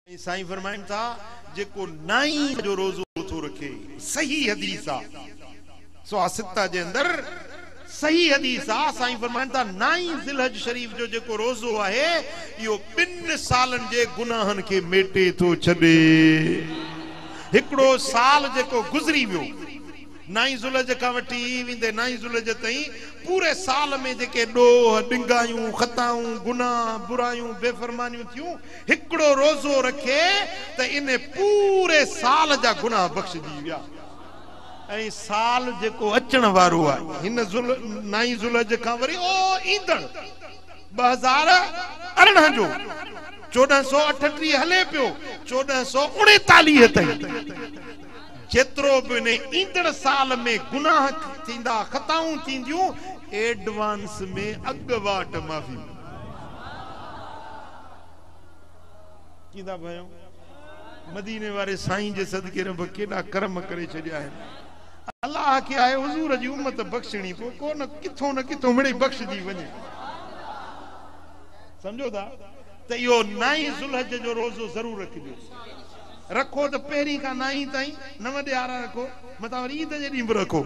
साईं फरमाइनि था जेको नाई जो रोज़ो थो रखे, सही हदीस आहे, सुआ जे अंदरि सही हदीस आहे। साईं फरमाइनि था नाई ज़िलहज शरीफ़ जो जेको रोज़ो आहे इहो 2 सालनि जे गुनाहनि खे मेटे थो छॾे। हिकिड़ो साल जेको गुज़री वियो, नाई ज़ुलहज खां वठी वेंदे नाई ज़ुलहज ताईं पूरे साल में जेके ॾोह, ॾिंगायूं, ख़ताऊं, गुनाह, बुरायूं, बेफरमानियूं थियूं, हिकिड़ो रोज़ो रखे त इन पूरे साल जा गुनाह बख़्शजी विया। ऐं साल जेको अचण वारो आहे हिन नाई ज़ुलहज खां वरी ओ ईंदड़ 2018 जो 1438 हले पियो, 1439 ताईं जेतिरो बि इन ईंदड़ साल में गुनाह थींदा, ख़ताऊं थींदियूं, एडवांस में अॻवाट माफ़ी कींदा भयो। मदीने वारे साईं जे सदके रब केॾा करम करे छॾिया आहिनि। अलाह खे आहे हुज़ूर जी उम्मत बख़्शणी, पोइ को न किथों न किथों मिड़े बख़्शजी वञे। सम्झो था त इहो नाई ज़ुलहज जो रोज़ो ज़रूरु रखिजो। रखो त पहिरीं खां नाई ताईं 9 ॾिहाड़ा रखो, मतां वरी ईद जे ॾींहुं बि रखो।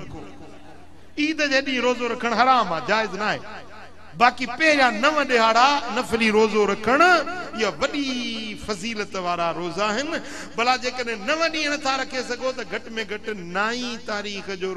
ईद जे ॾींहुं रोज़ो रखणु हराम आहे, जाइज़ न आहे। बाक़ी पहिरियां 9 ॾिहाड़ा नफ़ली रोज़ो रखणु इहा वॾी फ़ज़ीलत वारा रोज़ा आहिनि। भला जेकॾहिं 9 ॾींहं नथा रखे सघो त घटि में घटि 9 तारीख़ जो